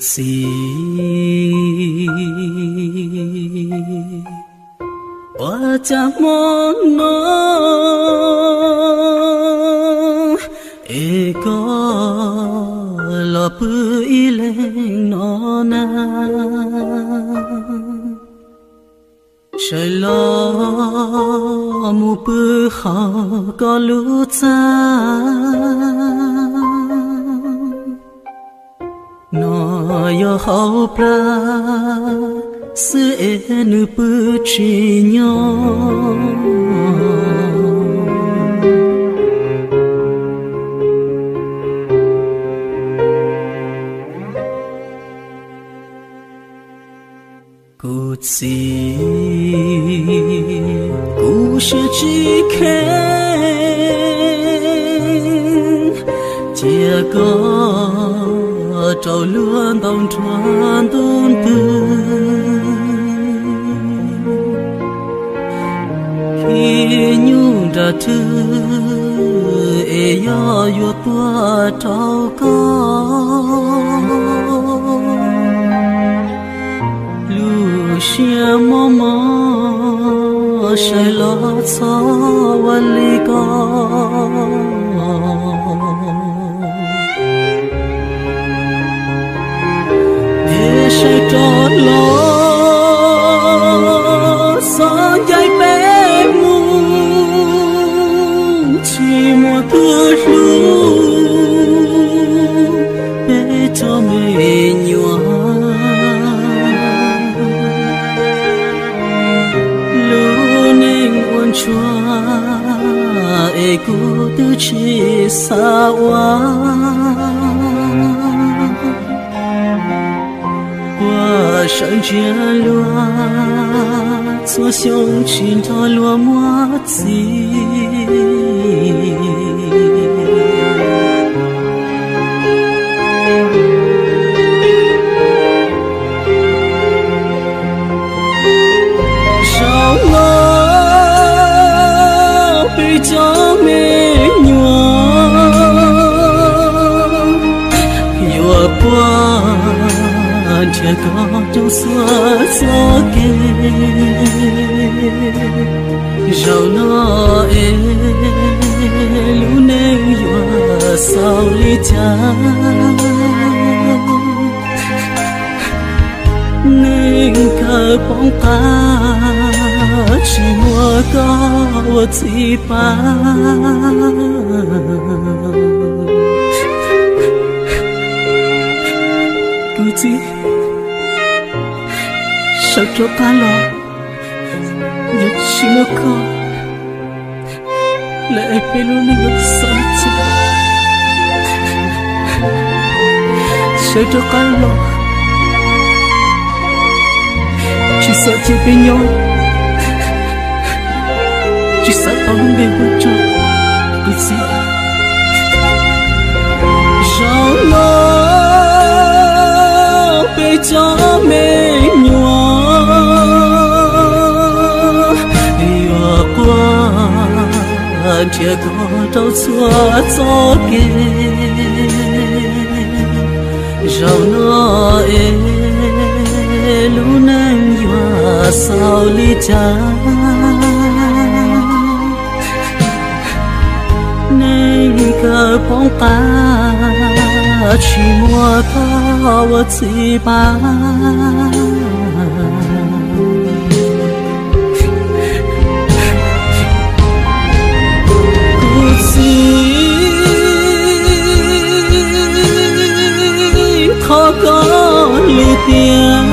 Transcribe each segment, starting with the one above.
Txiv, ua cas hmo no es koj los pw ib leeg no na? Sawv los mus pw hauv koj lub txaj. No yog hauv plag xwb es nws pw tsis nyob. Kuv txiv, kuv siab tsis kheev, cia koj rau luag ntaus nruab ntuj ntws. Khib nyuj nram rwg es yog yuav tuaj rau koj. Lub siab mob mob, sawv los txhob ua li ko. Es sawv rov los, xob ncaim peb mus, tsis muaj tus hlub peb cov me nyuam. Lub neej ua ntsuag es kuv twb tsis xav ua. Puag sawv ntsia luag, txhua xyoo tsis nrog luag muaj txiv. Zaum no peb cov me nyuam yuav quaj nrhiav koj rau txhua txoj kev. Zaum no es lub neej yuav xaus li cas? Neej kawg poob qab, tsis muaj koj ua txiv pab. Kuv txiv, sawv rov qab los, yog tsis muaj koj lawm es peb lub neej yuav xaus li cas? Sawv rov qab los, tsis xav cia peb nyob, tsis xav tau lub npe hu rau kuv txiv. Zaum no peb cov me nyuam yuav quaj nrhiav koj rau txhua txoj kev. Zaum no es lub neej yuav xaus li cas? Neej kawg poob qab, tsis muaj koj ua txiv pab. Kuv txiv, thov koj lwm tiam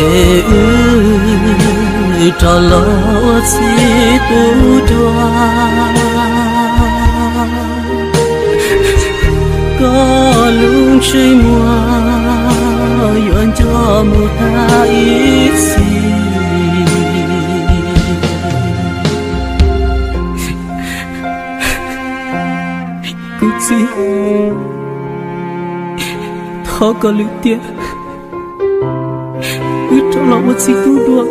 es wb rov los ua txiv tub dua. Koj lub ntsej muag yuav nco mus tag ib txhis. Kuv txiv, thov koj lwm tiam wb rov los ua txiv tub dua.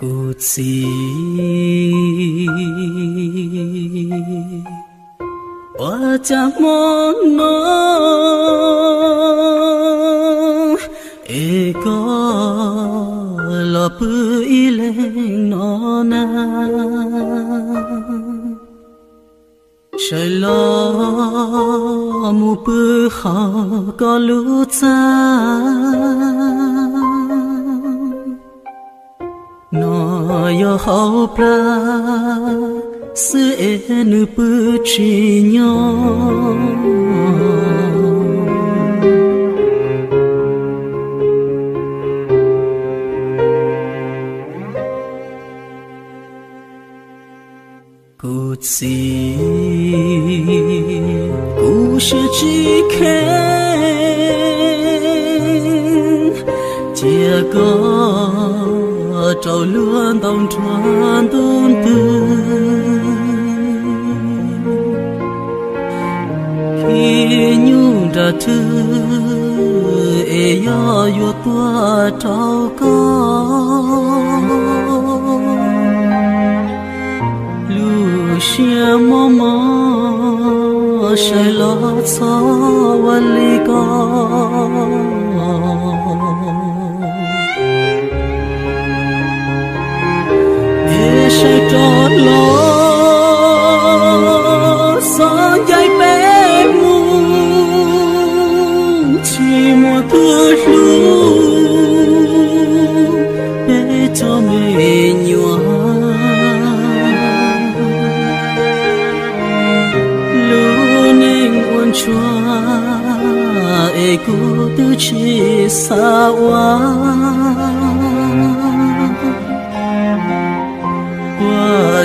Kuv txiv, ua cas hmo no es koj los pw ib leeg no na? Sawv los mus pw hauv koj lub txaj. No yog hauv plag xwb es nws pw tsis nyob. Kuv txiv, kuv siab tsis kheev, cia koj rau luag ntaus nruab ntug ntws. Khib nyuj nram thwj es yog yuav tuaj rau koj. Lub siab mob mob, sawv los txhob ua li ko. Es sawv rov los, xob ncaim peb mus, tsis muaj tus hlub peb cov me nyuam. Lub neej ua ntsuag es kuv twb tsis xav ua. Ua